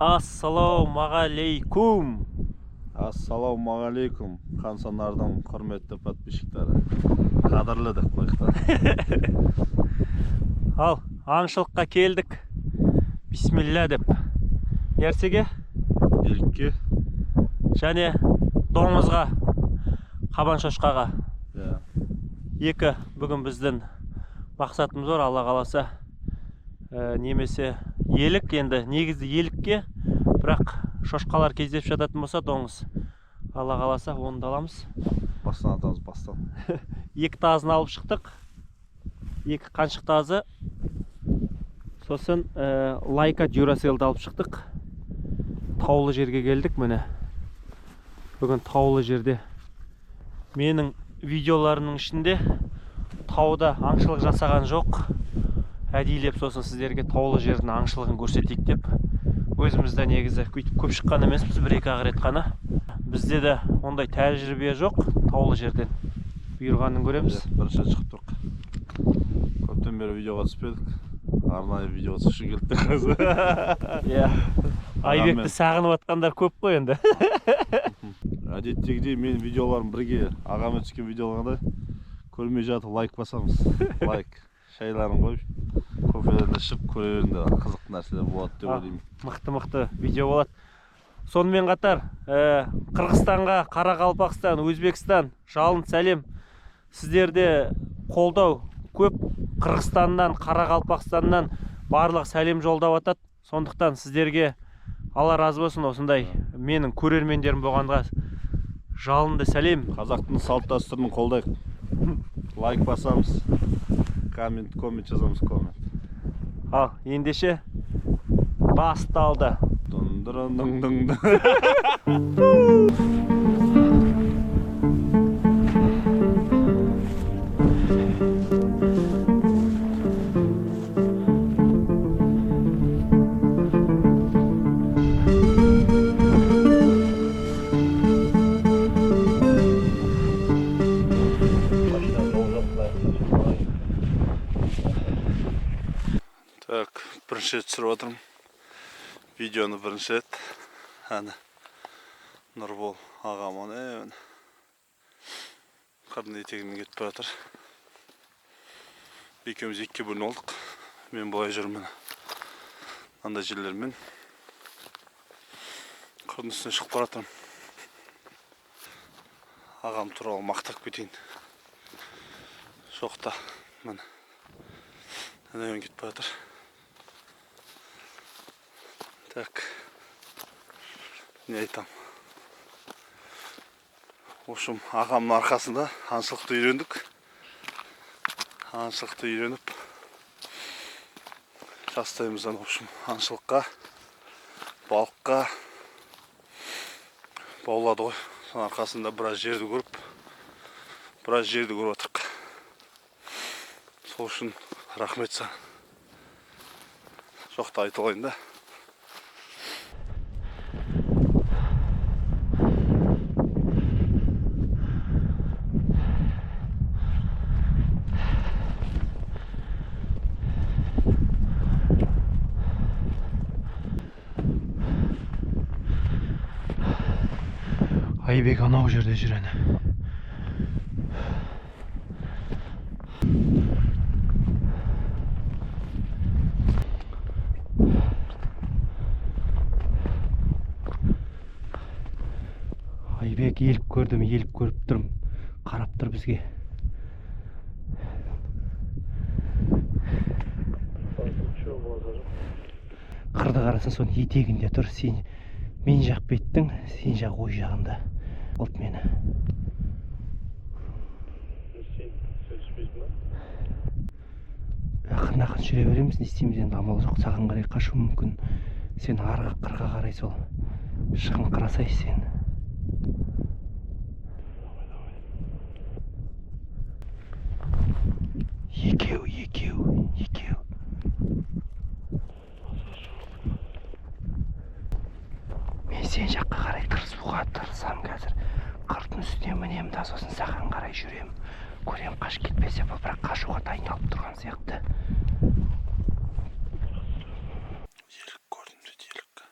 Ассалаумағалейкум. Ассалаумағалейкум, Қансонардың құрметті подписчиктері. Қадірлі деп қояйық та. Ал, аңшылыққа келдік. Бисмилля деп. Нәрсеге? Елікке. Және доңызға, қабан шошқаға. Иә. Екі бүгін біздің мақсатымыз бар, Алла қаласа. Немесе елік, енді негізі елікке, бірақ шошқалар кездесіп жататын болса доңыз. Алла қаласа оны да аламыз. Бастан атамыз, бастан. Екі тазыны алып шықтық. Екі қаншық тазы. Сосын Лайка Дюраселді алып шықтық. Таулы жерге келдік міне. Бүгін таулы жерде. Менің видеоларымның ішінде тауда аңшылық жасаған жоқ. Әдейілеп сосын сіздерге таулы жердің аңшылығын көрсетейік деп. Өзіміз де негізі өйтіп көп шыққан емеспіз, бір-екі ақ рет қана. Бізде де ондай тәжірибе жоқ таулы жерден. Бұйырғанын көреміз. Иә, бірінші рет шығып тұрық. Көптен бері видеоға түспедік. Арнайы видеоға түсу келдік қазір. Иә. Айбекті сағынып жатқандар көп қой енді. Әдеттегідей мен видеоларым бірге ағамен түскен видеоларда көрмей жатып лайк басамыз. Лайк. Шайларын қойып, кофелерін ішіп көре беріңдер. Қызықты нәрселер болады деп ойлаймын. Мықты-мықты видео болады. Сонымен қатар, Қырғызстанға, Қарақалпақстан, Өзбекстан жалын сәлем. Сіздерде қолдау көп. Қырғызстаннан, Қарақалпақстаннан барлық сәлем жолдап атады. Сондықтан сіздерге Алла разы болсын, осындай менің көрермендерім болғанға жалынды сәлем. Қазақтың салт дәстүрін қолдайық. Лайк басамыз. Коммент, коммент жазамыз, коммент. Ал, ендеше басталды. Дун-дун-дун-дун. Так, бірінші рет түсіріп жатырмын. Видеоны бірінші рет. Әне Нұрбол ағам ана міне. Қырдың етегінен кетіп бара жатыр. Екеуміз екіге бөлініп алдық. Мен былай жүрмін. Мынандай жерлермен. Қырдың үстіне шығып бара жатырмын. Ағам туралы мақтап кетейін. Жоқ та, міне. Әне кетіп бара жатыр. Так, не айтам. В общем, ағамның арқасында аңшылықты үйрендік. Аңшылықты үйреніп, жастайымыздан, в общем, аңшылыққа, балыққа баулады ғой. Соның арқасында біраз жерді көріп, біраз жерді көріп отырық. Сол үшін рахмет саған. Жоқ та айта алайын да. Айбек анау жерде жүр әне. Айбек елік көрдім, елік көріп тұрмын. Қарап тұр бізге. Қырды қарасаң соның етегінде тұр. Сен мен жақ беттің, сен жақ ой жағында. Алып мені. Ақырын ақырын жүре береміз, не істейміз енді, амал жоқ. Саған қарай қашу мүмкін. Сен арғы қырға қарай сол шығыңқырасай сен. Екеу, екеу, екеу. Мен сен жаққа қарай тырысуға тырысамын қазір. Қырдың үстіне мінемін да, сосын саған қарай жүремін. Көрем қашып кетпесе, бұл бірақ қашуға дайындалып тұрған сияқты. Елік көрдім деді, елік.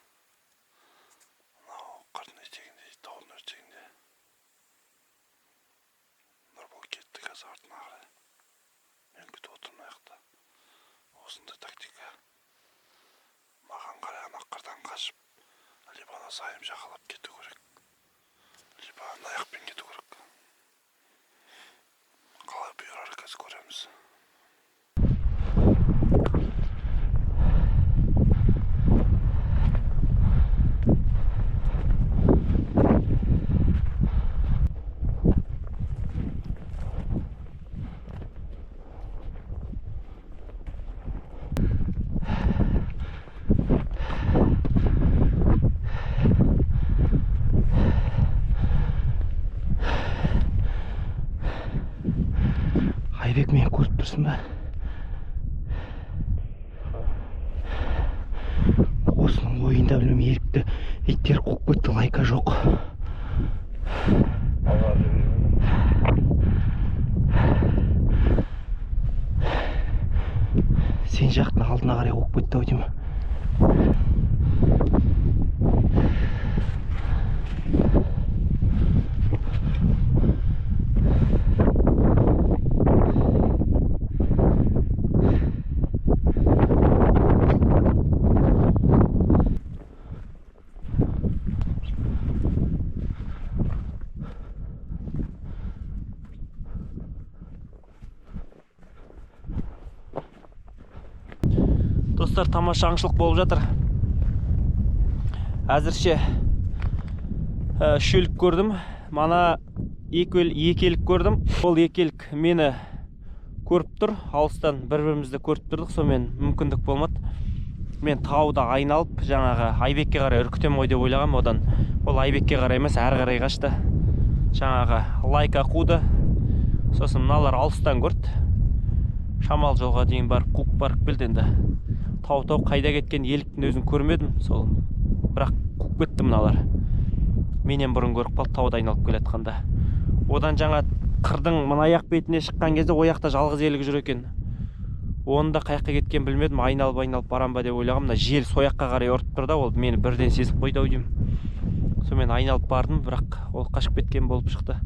Мына сайым жағалап кету керек, либо ана жақпен кету керек. Қалай бұйырар, қазір көреміз. Айбек, мені көріп тұрсың ба? Осының ойында, білмеймін, елікті иттер қуып кетті, лайка жоқ. Алға жүре. Сен жақтың алдына қарай қуып кетті ау деймін. Достар, тамаша аңшылық болып жатыр. Әзірше үш елік көрдім. Мана екі елік көрдім. Ол екі елік мені көріп тұр. Алыстан бір-бірімізді көріп тұрдық. Сонымен мүмкіндік болмады. Мен тауды айналып, жаңағы Айбекке қарай үркітем ғой деп ойлағам. Одан ол Айбекке қарай емес, әрі қарай қашты. Жаңағы лайка қуды. Сосын мыналар алыстан көрді. Шамал жолға дейін барып қуып барып келді енді. Тау-тау қайда кеткен еліктің өзін көрмедім, сол бірақ қуып кетті мыналар. Менен бұрын көріп қалды тауды айналып келе жатқанда. Одан жаңа қырдың мына аяқ бетіне шыққан кезде ол жақта жалғыз елік жүр екен. Оны да қай жаққа кеткенін білмедім, айналып-айналып барам ба деп ойлағам. Мына жел сол жаққа қарай ұрып тұр да, ол мені бірден сезіп қойды ау деймін. Сонымен айналып бардым, бірақ ол қашып кеткен болып шықты.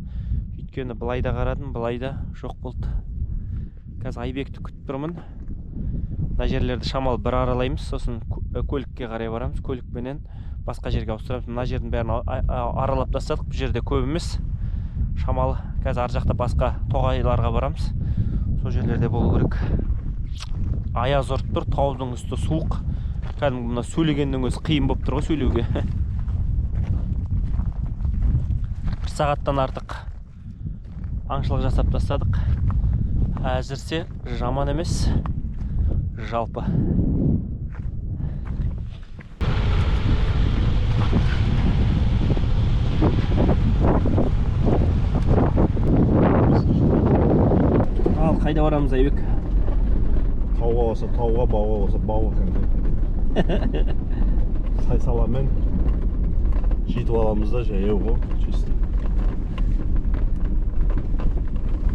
Өйткені былай да қарадым, былай да жоқ болды. Қазір Айбекті күтіп тұрмын. Мына жерлерді шамалы бір аралаймыз, сосын көлікке қарай барамыз, көлікпенен басқа жерге ауыстырамыз. Мына жердің бәрін аралап тастадық, бұл жерде көп емес. Шамалы қазір ар жақта басқа тоғайларға барамыз. Сол жерлерде болу керек. Аяз ұрып тұр, таудың үсті суық. Кәдімгі мына сөйлегеннің өзі қиын болып тұр ғой сөйлеуге. Бір сағаттан артық аңшылық жасап тастадық. Әзірше жаман емес жалпы. Ал қайда барамыз, Айбек? Тауға болса тауға, бауға болса бауға конкретно. Сай саламен жетіп аламыз да, жаяу ғой, чисто.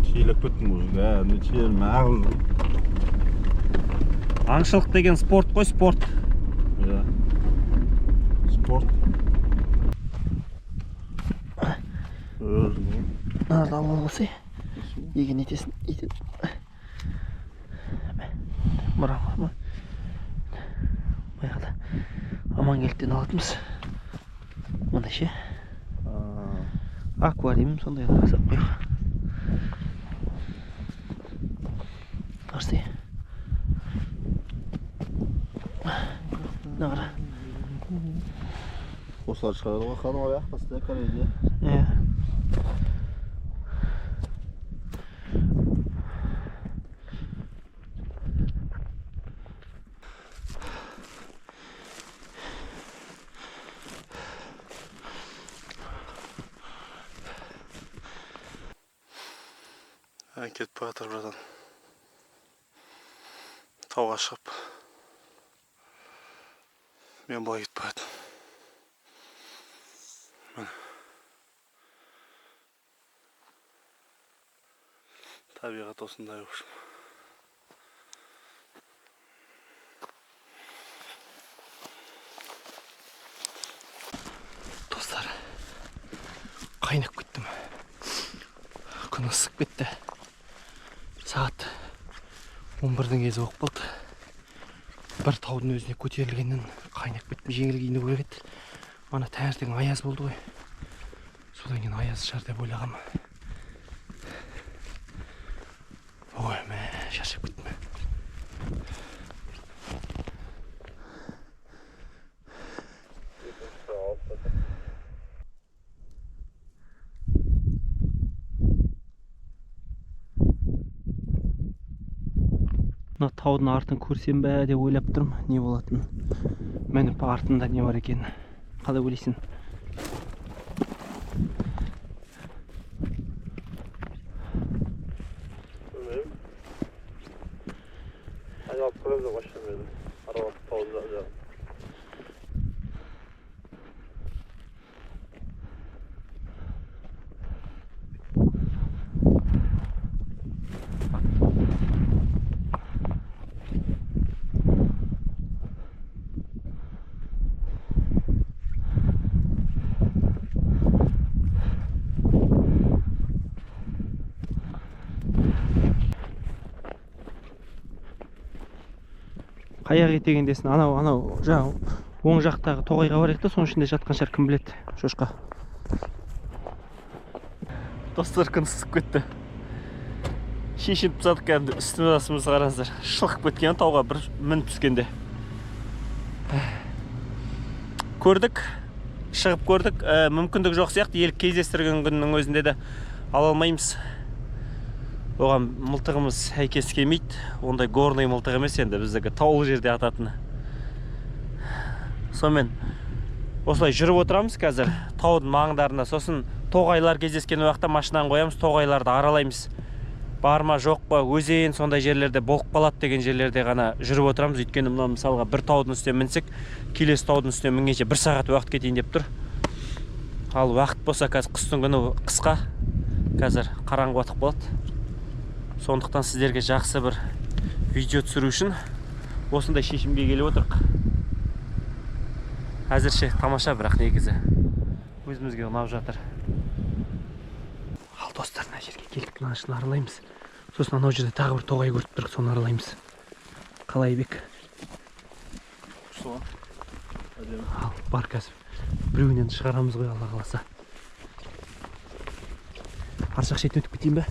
Шиелеп кеттім уже, кәдімгі шиелім ағып жүр. Аңшылық деген спорт қой, спорт. Иә. Спорт. Өзің ғой. Мынаны алып алсай. Егін етесің, итін. Мыра. Баяғыда Амангелдіден алатынбыз. Мындай ше. Аквариум сондай жасап қояйық. Қарсы. Мына қара. Осылар шығарады ғой, ханым аяқ тастай Кореяда. Иә. Кетіп бара жатыр, братан. Тауға шығып. Мен былай кетіп бара жатырмын. Міне. Табиғат осындай, в общем. Достар, қайнап кеттім. Күн ысып кетті. Сағат 11-дің кезі болып қалды. Бір таудың өзіне көтерілгеннен қайнап кеттім, жеңіл киіну керек еді. Ана таңертең аяз болды ғой. Содан кейін аяз шығар деп ойлағам. Ой, мә, шаршап кеттім. Мына таудың артын көрсем бе деп ойлап тұрмын, не болатынын. Мініп артында не бар екенін. Қалай ойлайсың? Білмеймін. Айналып көремін деп машинамен едім. Аралап таудың жағын. Қаяқ етегіндесін, анау жаңа оң жақтағы тоғайға барайық та, соның ішінде жатқан шығар, кім біледі, шошқа. Достар, күн ысып кетті. Шешініп тастадық кәдімгі, үстіміз астымызды қараңыздар. Шылқып кеткен тауға бір мініп түскенде. Көрдік, шығып көрдік, мүмкіндік жоқ сияқты, елік кездестірген күннің өзінде де ала алмаймыз. Оған мылтығымыз сәйкес келмейді. Ондай горный мылтық емес енді, біздікі таулы жерде ататыны. Сонымен осылай жүріп отырамыз қазір таудың маңдарында. Сосын тоғайлар кездескен уақытта машинаны қоямыз, тоғайларды аралаймыз. Бар ма жоқ па, өзен сондай жерлерде болып қалады деген жерлерде ғана жүріп отырамыз. Өйткені мына мысалға бір таудың үстіне мінсек, келесі таудың үстіне мінгенше бір сағат уақыт кетейін деп тұр. Ал уақыт болса қазір қыстың күні қысқа, қазір қараңғы уақыт болады. Сондықтан сіздерге жақсы бір видео түсіру үшін осындай шешімге келіп отырмық. Әзірше тамаша, бірақ негізі өзімізге ұнап жатыр. Ал достар, мына жерге келдік, мына ішін аралаймыз. Сосын анау жерде тағы бір тоғай көріп тұрмыз, соны аралаймыз. Қалай, Бек? Күшті ғой. Әдемі. Ал бар, қазір біреуінен шығарамыз ғой, Алла қаласа. Ар жақ шетіне өтіп кетейін бе?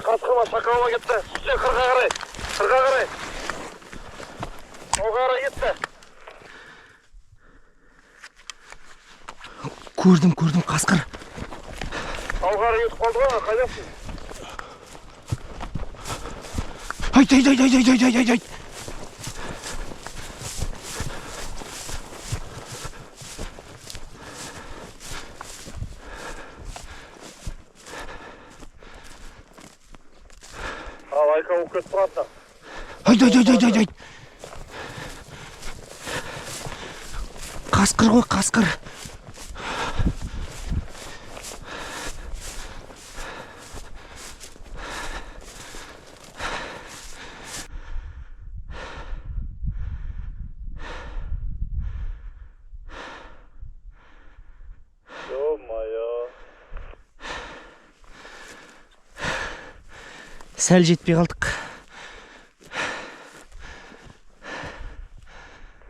Қасқыр ма, шақал ма кетті? Үстіне қырға қарай, қырға қарай. Тауға қарай кетті. Көрдім, көрдім, қасқыр. Тауға қарай кетіп қалды ғой, қайдасың? Айт, айт, айт, айт, айт, айт, айт, айт. Айт, айт, айт, айт, айт, айт. Қасқыр ғой, қасқыр. Ё-моё. Сәл жетпей қалдық.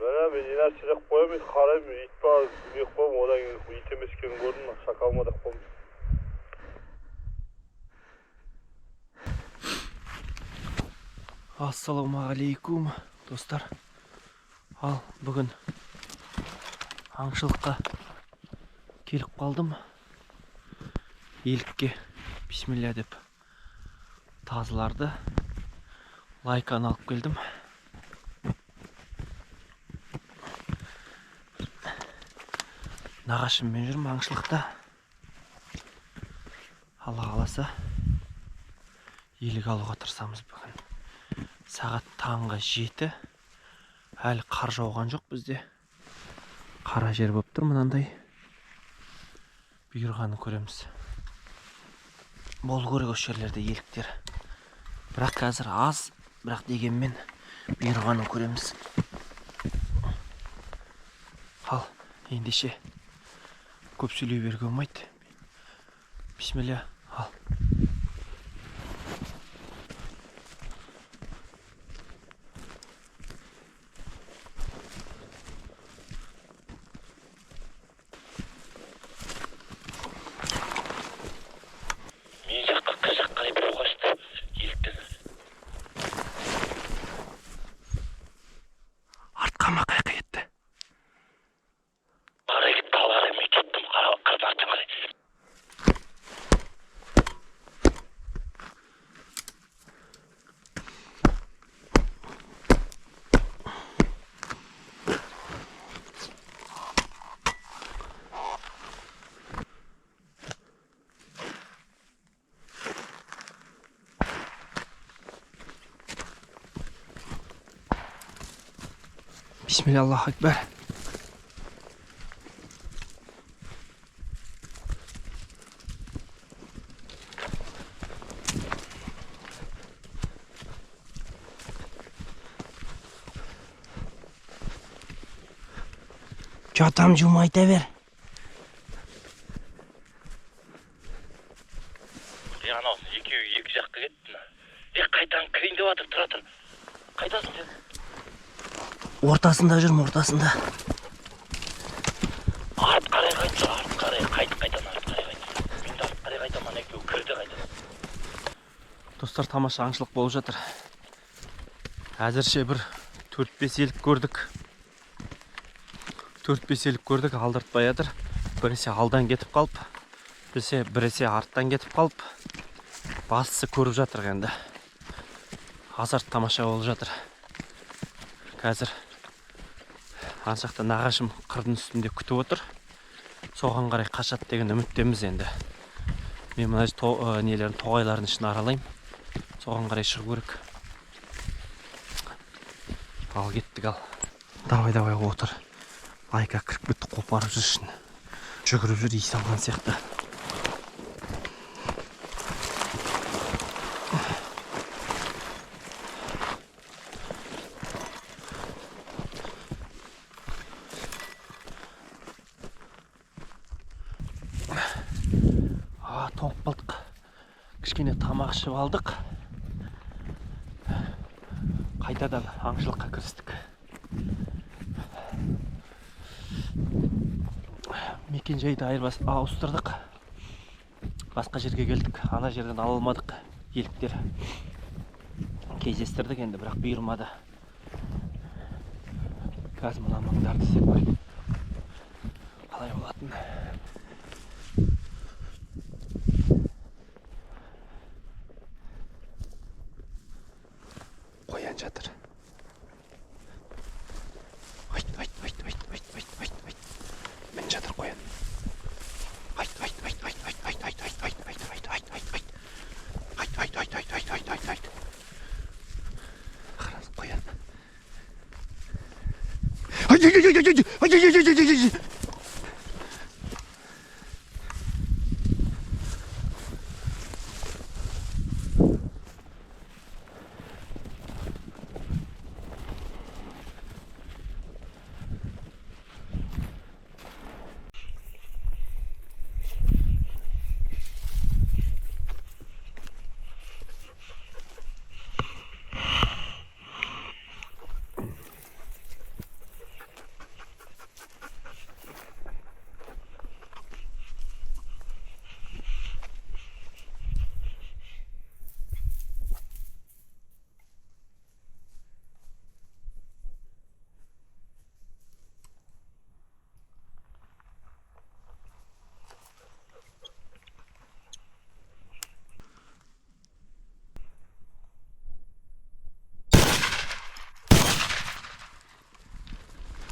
Міне, мен не нәрсе деп қоямын, қараймын, ит па, не қоямын, одан кейін ит емес екенін көрдім, шакал ма деп қоямын. Ассалаумағалейкум, достар. Ал бүгін аңшылыққа келіп қалдым. Елікке бисмилля деп тазыларды, лайканы алып келдім. Нағашыммен жүрмін аңшылықта. Алла қаласа елік алуға тырысамыз бүгін. Сағат таңғы 7. Әлі қар жауған жоқ бізде. Қара жер болып тұр мынандай. Бұйырғанын көреміз. Болу керек осы жерлерде еліктер. Бірақ қазір аз, бірақ дегенмен бұйырғанын көреміз. Ал, ендеше көп сөйлей беруге болмайды. Бисмилля, ал. Мен жаққа, қыр жаққа қарай біреу қашты еліктен. Артқа ма қаяққа кетті? Қарай кетті, ал қарай мен кеттім, қырдың артына қарай. Бисмилля, Аллаху акбар. Жатам жума айта бер. Анау екеуі екі жаққа кетті. Қайтадан кірейін деп жатыр, тұра тұр. Қайдасың сен? Ортасында жүрмін, ортасында. Арт қарай қайт, арт қарай қайт, қайтадан арт қарай қайт. Мен де арт қарай қайтамын, ана екеуі кірді қайтадан. Достар, тамаша аңшылық болып жатыр. Әзірше бір 4-5 елік көрдік. 4-5 елік көрдік, алдыртпай жатыр. Біресе алдан кетіп қалып, біресе арттан кетіп қалып, бастысы көріп жатыр енді. Азарт тамаша болып жатыр. Қазір ан жақта нағашым қырдың үстінде күтіп отыр. Соған қарай қашады деген үміттеміз енді. Мен мына нелерін, тоғайлардың ішін аралаймын. Соған қарай шығу керек. Ал кеттік ал. Давай, давай отыр. Лайка кіріп кетті, қопарып жүр ішін. Жүгіріп жүр, иіс алған сияқты. Тоңып қалдық. Кішкене тамақ ішіп алдық. Қайтадан аңшылыққа кірістік. Мекен-жайды ауыстырдық. Басқа жерге келдік. Ана жерден ала алмадық еліктер. Кездестірдік енді, бірақ бұйырмады. Қазір мына маңдарды іздеп көрейік. Қалай болатын? Қоян жатыр. Айт, айт, айт, айт, айт, айт, айт, айт. Мін жатыр қоян. Айт, айт, айт, айт, айт, айт, айт, айт, айт, айт, айт, айт, айт, айт. Айт, айт, айт, айт, айт, айт, айт, айт. Қараңыз, қоян. Ай, ай, ай, ай, ай, ай, ай, ай, ай, ай, ай.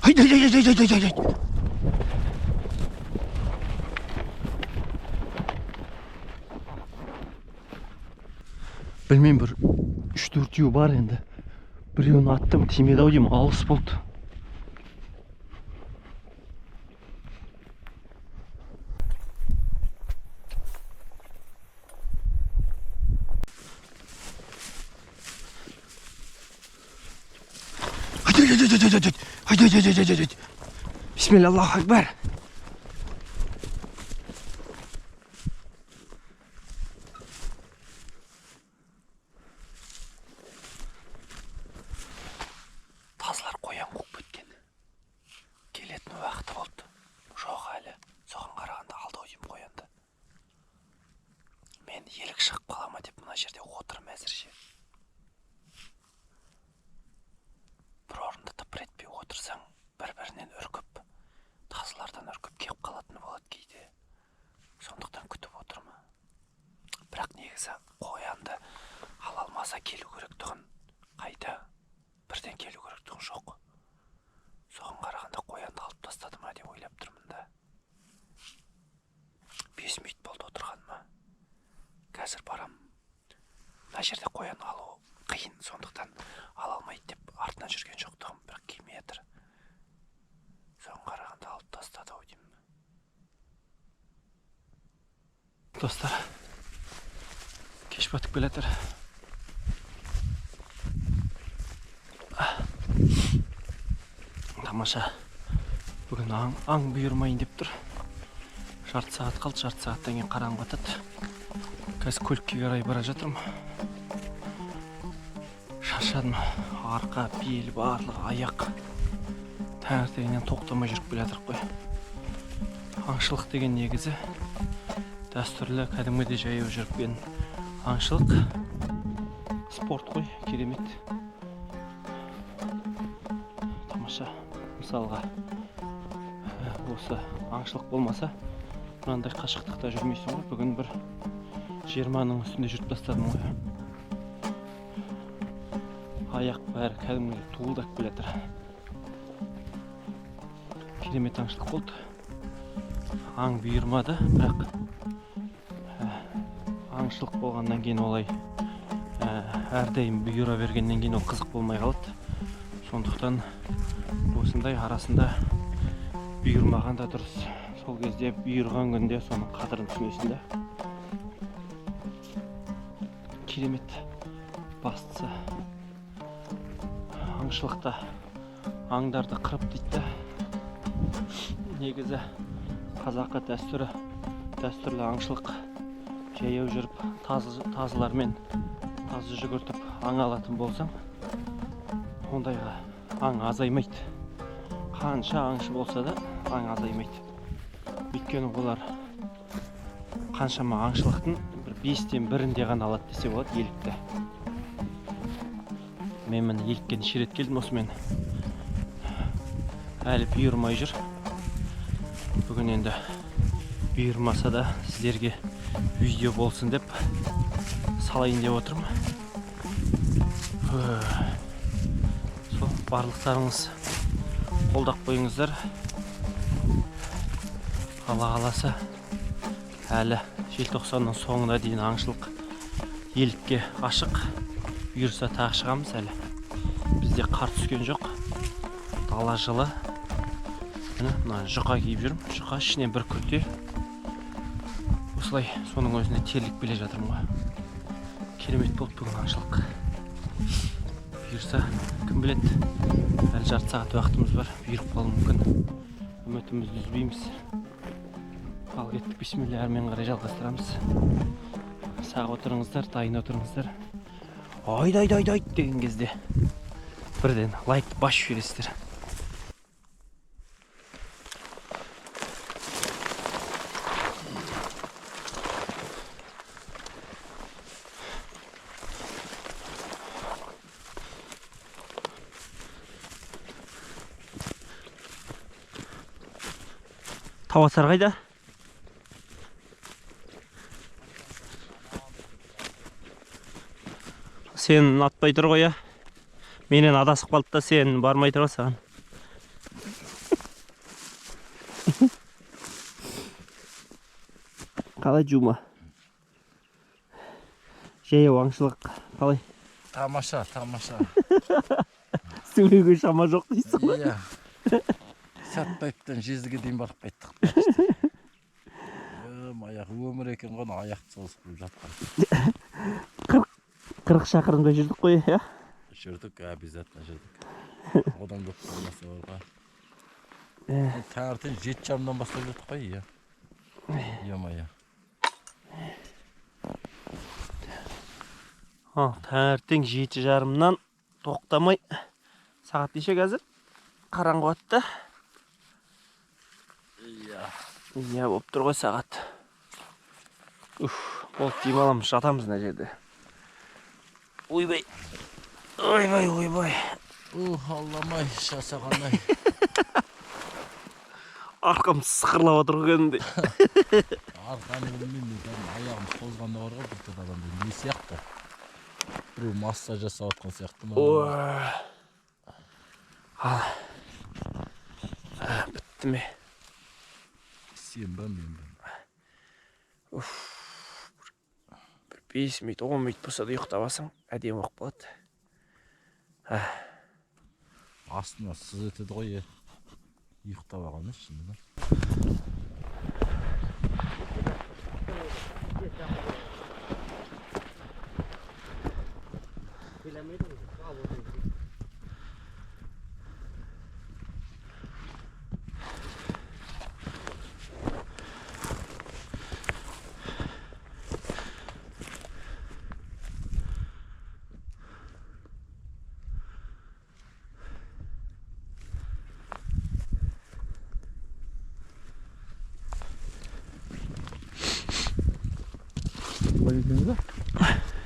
Ай, ай, ай, ай, ай, ай, ай. Білмеймін, бір үш-төртеуі бар енді. Біреуін аттым, тимеді ау деймін, алыс болды. Айт, айт, айт, айт, айт, айт. Бисмилля, Аллаху акбар. Тазылар қоян қуып кеткен. Келетін уақыты болды. Жоқ әлі. Соған қарағанда алды ау деймін қоянды. Мен елік шығып қала ма деп мына жерде отырмын әзірше. Бір орында тыпыр етпей отырсаң, бір-бірінен үркіп, тазылардан үркіп келіп қалатыны болады кейде. Сондықтан күтіп отырмын. Бірақ негізі қоянды ала алмаса келу керек тұғын. Қайта бірден келу керек тұғын жоқ. Соған қарағанда қоянды алып тастады ма деп ойлап тұрмын да. 5 минут болды отырғаныма. Қазір барам. Мына жерде қоян алу қиын, сондықтан ала алмайды деп артынан жүрген жоқтығым, бірақ келмей жатыр. Соған қарағанда алып тастады ау деймін. Достар, кеш батып келе жатыр. Тамаша. Бүгін аң бұйырмайын деп тұр. Жарты сағат қалды, жарты сағаттан кейін қараңғы батады. Қазір көлікке қарай бара жатырмын. Шаршадым. Арқа, бел, барлығы, аяқ. Таңертеңнен тоқтамай жүріп келе жатырмық қой. Аңшылық деген негізі дәстүрлі кәдімгідей жаяу жүріпкен аңшылық. Спорт қой, керемет. Тамаша. Мысалға, осы аңшылық болмаса, мынандай қашықтықта жүрмейсің ғой. Бүгін бір 20-ның үстінде жүріп тастадым ғой. Аяқ бәрі кәдімгідей туылдап келе жатыр. Керемет аңшылық болды. Аң бұйырмады, бірақ аңшылық болғаннан кейін олай, әрдайым бұйыра бергеннен кейін ол қызық болмай қалады. Сондықтан осындай арасында бұйырмаған да дұрыс. Сол кезде бұйырған күнде соның қадірін түсінесің да. Керемет. Бастысы аңшылықта аңдарды қырып дейді да. Негізі қазақы дәстүрлі аңшылық жаяу жүріп тазылармен тазы жүгіртіп аң алатын болсаң, ондайға аң азаймайды. Қанша аңшы болса да аң азаймайды. Өйткені олар қаншама аңшылықтың бір 5-тен бірінде ғана алады десе болады елікті. Мен міне елікке неше рет келдім осымен. Әлі бұйырмай жүр. Бүгін енді бұйырмаса да сіздерге видео болсын деп салайын деп отырмын. Сол барлықтарыңыз қолдап қойыңыздар. Алла қаласа әлі желтоқсанның соңына дейін аңшылық елікке ашық. Бұйырса тағы шығамыз әлі. Бізде қар түскен жоқ. Дала жылы. Міне мына жұқа киіп жүрмін. Жұқа ішінен бір күрте. Осылай соның өзіне терлік келе жатырмын ғой. Керемет болды бүгін аңшылық. Бұйырса кім біледі, әлі жарты сағат уақытымыз бар, бұйырып қалуы мүмкін. Үмітімізді үзбейміз. Ал кеттік, бисмилля, әрмен қарай жалғастырамыз. Сақ отырыңыздар, дайын отырыңыздар. Айд, айд, айд, айд деген кезде бірден лайкты басып жібересіздер. Тауасар қайда? Сен атпай тұр ғой, я? Менен адасып қалды да сен бармай тұр ғой саған. Қалай, Жума? Жаяу аңшылық қалай? Тамаша, тамаша. Сөйлеуге шама жоқ дейсің ғой. Иә. Сәтбаевтан Жезіге дейін барып қайттық. Аяқ өмір екен ғой, ана аяқты созып жатқан. 40 шақырымда жүрдік қой, иә? Жүрдік, обязательно жүрдік. Одан көп болмаса бар ғой. Таңертең 7:30-дан бастап жаттық қой, иә. Е-мое. Ал, таңертең 7:30-нан тоқтамай. Сағат неше қазір? Қараңғы батты. Иә. Иә, болып тұр ғой сағат. Уф, болды, демаламыз, жатамыз мына жерде. Ойбай. Ойбай, ойбай. Ух, Аллам-ай, шаршағандай. Арқам сықырлап отыр ғой кәдімгідей. Арқаны білмеймін, мен кәдімгі аяғым созғанда бар ғой, бір топ адамдар не сияқты? Біреу массаж жасап жатқан сияқты ма? Ой. Ал. Бітті ме? Сен ба, мен ба? Уф. Бір 5 минут, 10 минут болса да ұйықтап алсаң, әдемі болып қалады. Астына сыз өтеді ғой, е. Ұйықтап алған шынымен.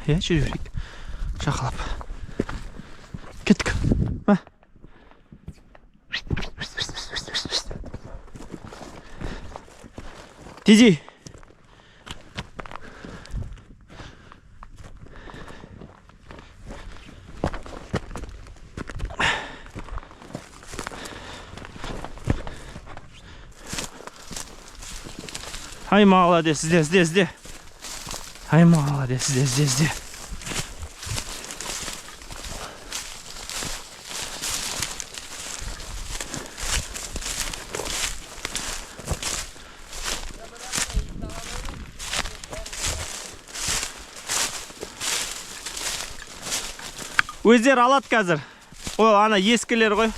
Иә, жүре берейік. Жақалап. Кеттік. Мә. Диди. Ай, молодец, ізде, ізде, ізде. Ай, молодец, ізде, ізде, ізде. Өздері алады қазір. О, ана ескілер ғой.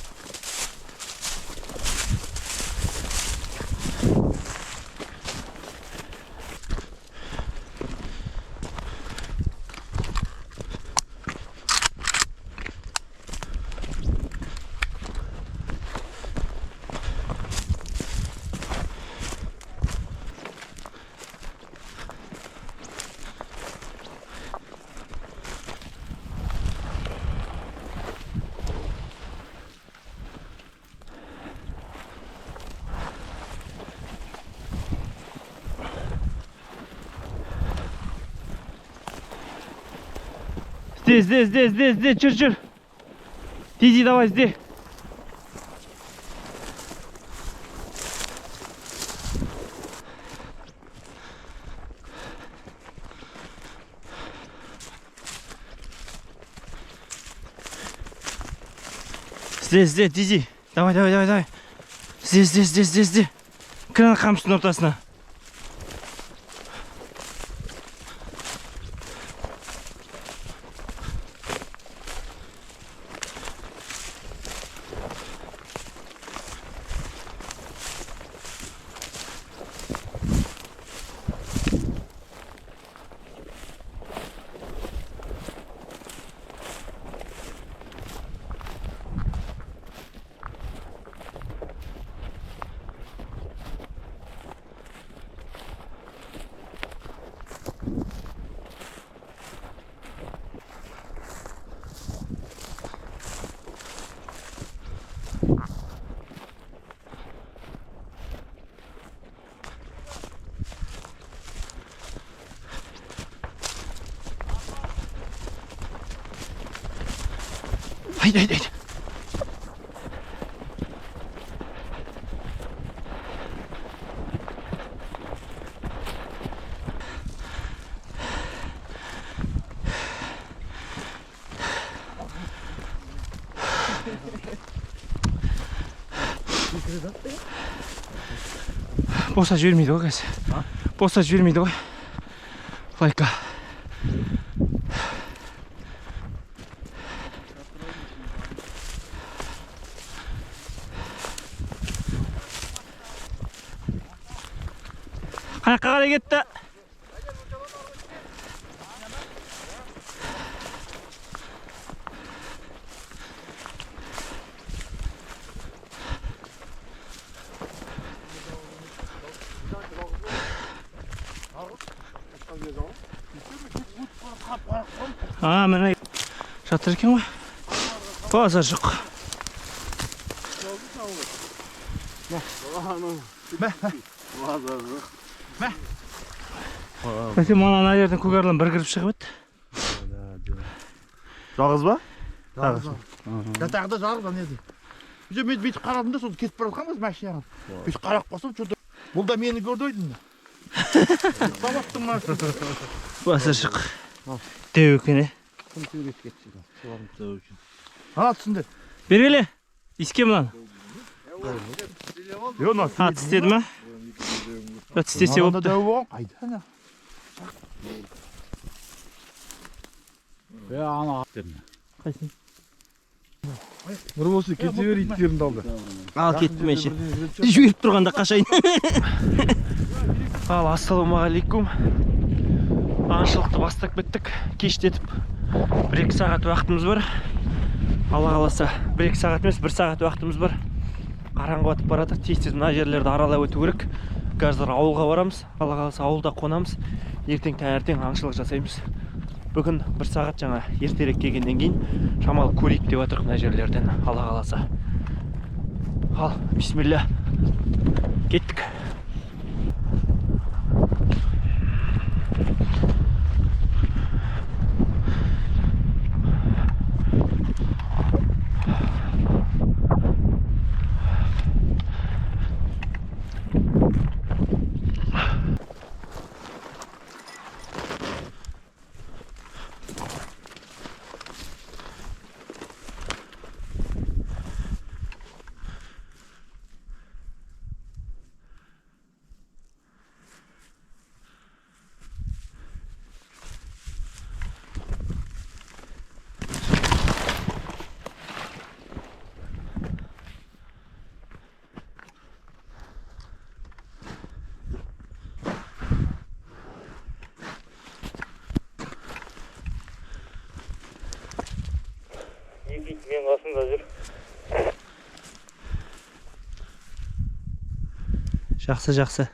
Ізде, ізде, ізде, ізде, ізде, жүр, жүр. Диди, давай, ізде. Ізде, ізде, Диди. Давай, давай, давай, давай. Ізде, ізде, ізде, ізде, ізде. Кір ана қамыстың ортасына. Haydi haydi haydi. Боса жібермейді ғой қазір. Боса жібермейді ғой. Лайка. Қаяққа қарай кетті? А, міне жатыр екен ғой. Базар жоқ. Бәсе, мана ана жерден көк арлан бір кіріп шығып еді. Жалғыз ба? Жатағда жалғыз ана еді. Мен бүйтіп қарадым да, сосын кетіп бара жатқанбыз машинаға. Бүйтіп қарап қалсам, что-то бұл да мені көрді ойдым да. Базар жоқ. Дәу екен, е. Ана түсіндер. Бергеле. Иске мынаны. А, тістеді ма? Тістесе болыпты. Дәу болған қайда ана? Қайсың? Нұрболсын, кете бер, иттерімді алды. Ал кеттім мен ше. Жіберіп тұрғанда қашайын. Ал, ассалаумағалейкум. Аңшылықты бастап кеттік. Кештетіп 1-2 сағат уақытымыз бар. Алла қаласа 1-2 сағат емес, 1 сағат уақытымыз бар. Қараңғы батып бара жатыр. Тез-тез мына жерлерді аралап өту керек. Қазір ауылға барамыз. Алла қаласа ауылда қонамыз. Ертең таңертең аңшылық жасаймыз. Бүгін 1 сағат жаңа ертерек келгеннен кейін шамалы көрейік деп жатырмық мына жерлерден. Алла қаласа. Ал, бисмилля. Кеттік. Жақсы, жақсы.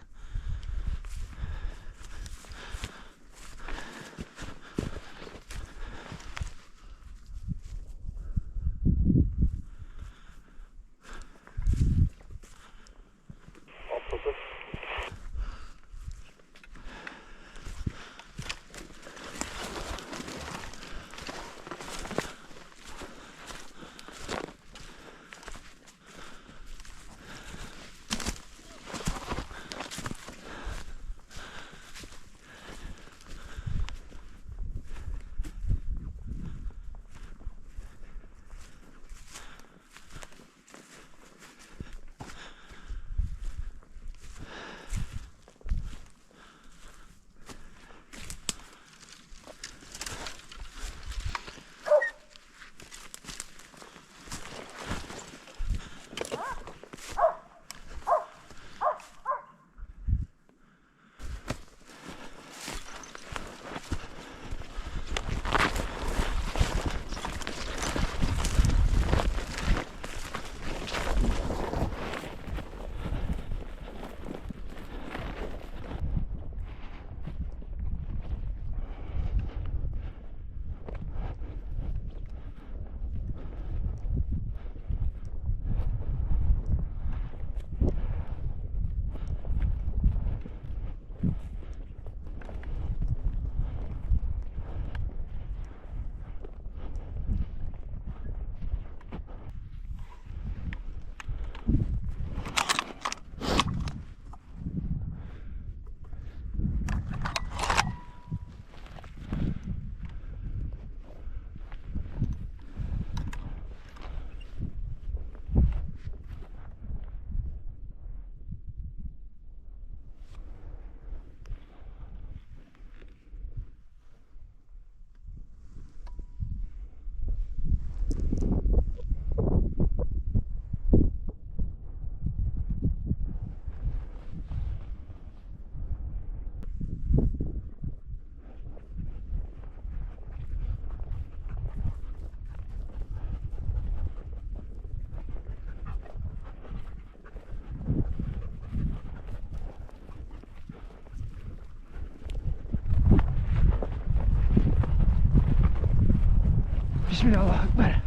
Бисмилля, Аллаху акбар.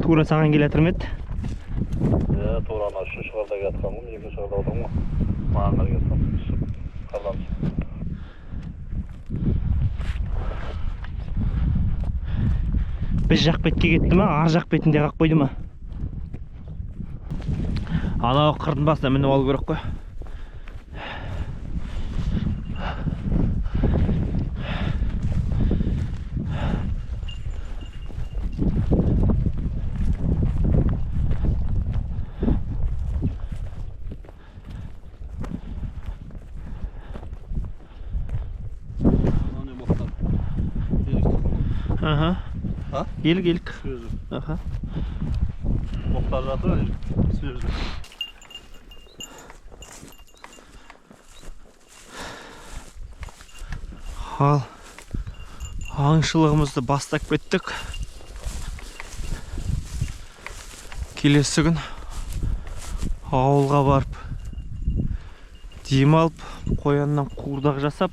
Тура саған келе жатыр ма еді? Иә, тура ана үшінші қарда келе жатқан ғой, екінші қарда отырмын ғой. Маған қарай келе жатқан, түсіп, қардан түсіп. Біз жақ бетке кетті ма, ар жақ бетінде қалып қойды ма? Анау қырдың басына мініп алу керек қой. Аха. А? Елік, елік. Свежий. Аха. Боқтар жатыр, свежий. Ал аңшылығымызды бастап кеттік. Келесі күн ауылға барып демалып, қояннан қуырдақ жасап,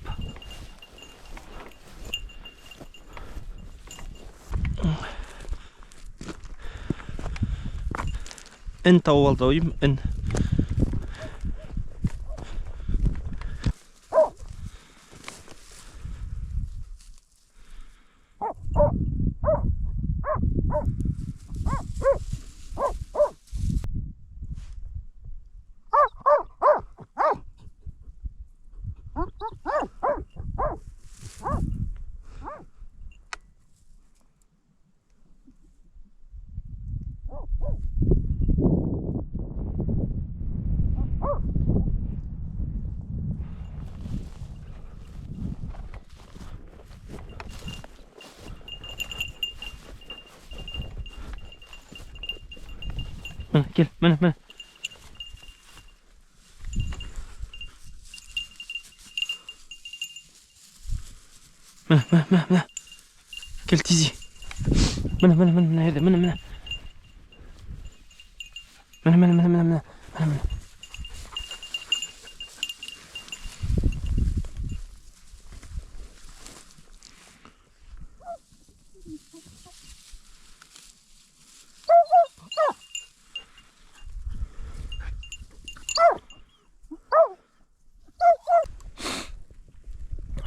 ін тауып алды ау деймін, ін. Міне, кел, міне, міне. Міне, міне, міне, міне. Кел, тизи. Міне, міне, міне, мына жерде, міне, міне. Міне, міне, міне, міне, міне, міне, міне.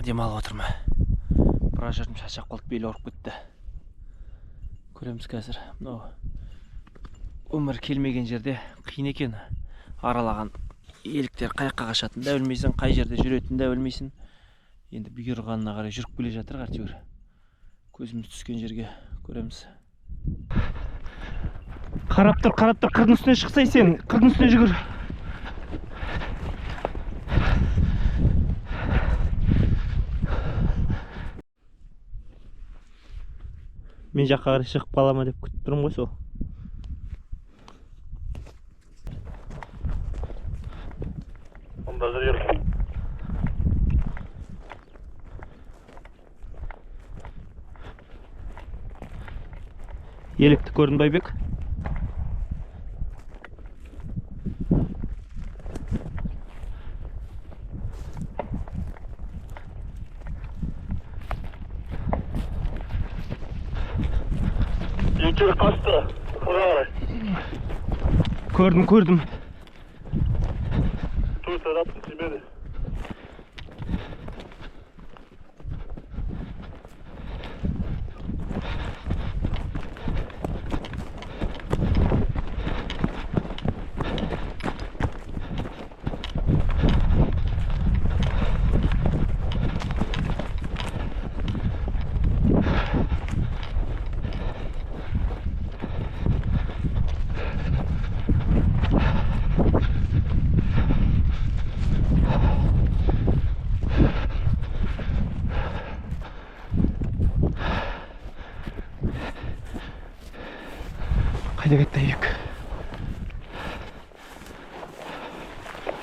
Демалып отырмын. Біраз жерім шаршап қалды, бел ауырып кетті. Көреміз қазір. Мынау өмір келмеген жерде қиын екен. Аралаған еліктер қай жаққа қашатынын да білмейсің, қай жерде жүретінін де білмейсің. Енді бұйырғанына қарай жүріп келе жатыр әйтеуір. Көзіміз түскен жерге көреміз. Қарап тұр, қарап тұр, қырдың үстіне шықсай сен, қырдың үстіне жүгір. Мен жаққа қарай шығып қала ма деп күтіп тұрмын ғой сол. Онда жүр. Елікті көрдің бе, Айбек? Екеуі қашты. Қырға қарай. Көрдім, көрдім. Төрт аттым тимеді.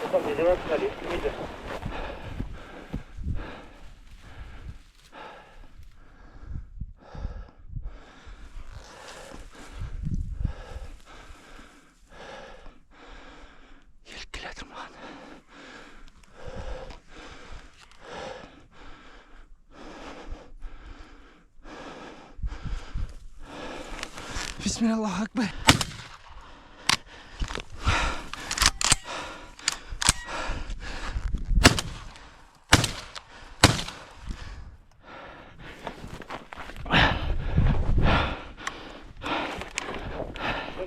Руслан, не деп жатсың, әлі естілмейді. Елік келе жатыр маған. Бисмиллаху акбар.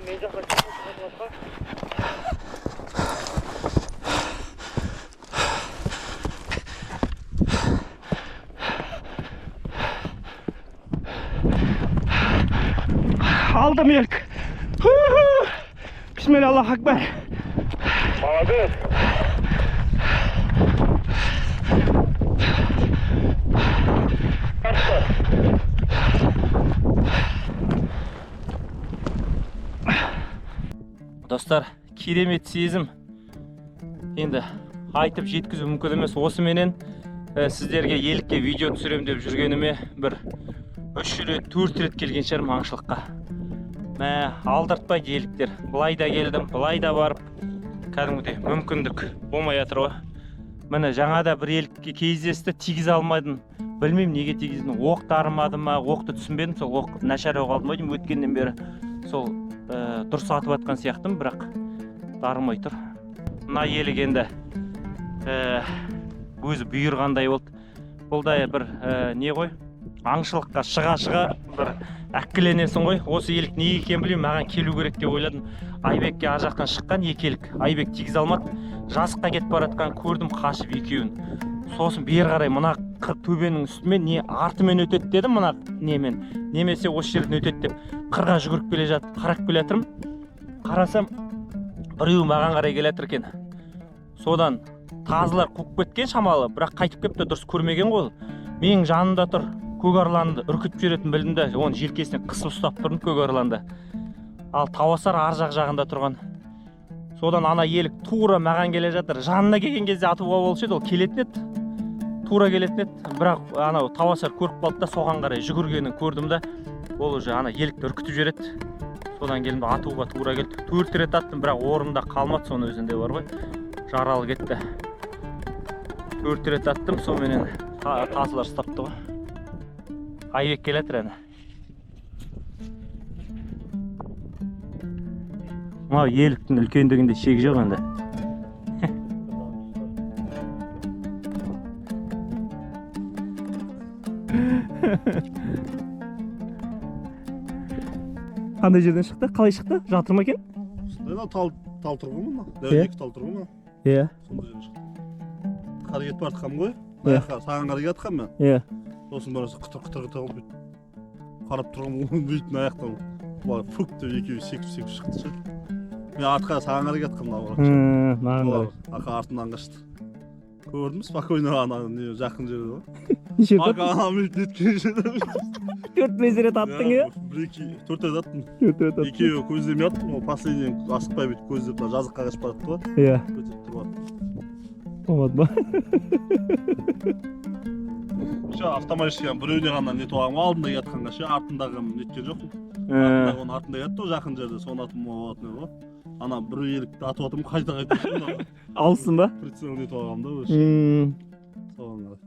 Мен жаққа шыққан. Алдым елік. Бисмилля, Аллаху акбар. Молодец. Достар, керемет сезім. Енді айтып жеткізу мүмкін емес. Осыменен сіздерге елікке видео түсірем деп жүргеніме бір 3 рет, 4 рет келген шығармын аңшылыққа. Мә, алдыртпайды еліктер. Былай да келдім, былай да барып, кәдімгідей мүмкіндік болмай жатыр ғой. Міне жаңа да бір елікке кездесті, тигізе алмадым. Білмеймін неге тигіздім. Оқ дарымады ма, оқты түсінбедім. Сол оқ нашар оқ алдым ғой деймін өткеннен бері. Сол дұрыс атып атқан сияқтымын, бірақ дарымай тұр. Мына елік енді өзі бұйырғандай болды. Бұл да бір не ғой, аңшылыққа шыға-шыға бір әккіленесің ғой. Осы елік неге екенін білмеймін, маған келу керек деп ойладым. Айбекке ар жақтан шыққан екі елік. Айбек тигізе алмады. Жазыққа кетіп бара жатқан көрдім қашып екеуін. Сосын бері қарай мына төбенің үстімен не артымен өтеді дедім, мына немен, немесе осы жерден өтеді деп қырға жүгіріп келе жатып қарап келе жатырмын. Қарасам біреуі маған қарай келе жатыр екен. Содан тазылар қуып кеткен шамалы, бірақ қайтып келіпті, дұрыс көрмеген ғой ол. Менің жанымда тұр, көк арланды үркітіп жіберетін білдім де, оның желкесінен қысып ұстап тұрдым көк арланды. Ал тауасар ар жақ жағында тұрған. Содан ана елік тура маған келе жатыр. Жанына келген кезде атуға болушы еді, ол келетін еді. Тура келетін еді, бірақ анау тауасар көріп қалды да соған қарай жүгіргенін көрдім да, ол уже ана елікті үркітіп жібереді. Содан келдім, атуға тура келді. 4 рет аттым, бірақ орнында қалмады, соның өзінде бар ғой. Жаралы кетті. 4 рет аттым, соныменен тазылар ұстапты ғой. Айбек келе жатыр әне. Мынау еліктің үлкендігінде шек жоқ енді. Қандай жерден шықты? Қалай шықты? Жатыр ма екен? Сондай тал тұр ғой мына. Иә. Екі тал тұр ғой мына. Иә. Сондай жерден шықты. Қарай кетіп бара жатқанмын ғой. Иә. Саған қарай кетіп мен. Иә. Сосын бараса қытыр қытыр қытыр қылып бүйтіп қарап тұрғанмын, бүйтіп мына жақтан былай фук деп екеуі секіріп шықты ше. Мен артқа саған қарай кетіп қалдым, наоборот. Маған қарай. Ақа артынан қашты. Көрдім, спокойно ана не жақын жерде ғой. Неше рет Ақа ана бүйтіп неткен жерде. 4-5 рет аттың, иә? Бір екі, 4 рет аттым. 4 рет аттың. Екеуі көздемей аттым, ол последний асықпай бүйтіп көздеп мына жазыққа қашып бара жатты ғой. Иә. Көздеп тұрып аттым. Болмады ма? Ше, автоматически біреуіне ғана нетіп алғанмын ғой, алдында жатқанға ше, артындағы неткен жоқпын. Артындағы оның артында жатты ғой, жақын жерде, соны атып болатын еді ғой. Ана бір елікті атып жатырмын, қайта қайта Алыссың ба? Прицел нетіп алғанмын да, өзі. Соған қарай.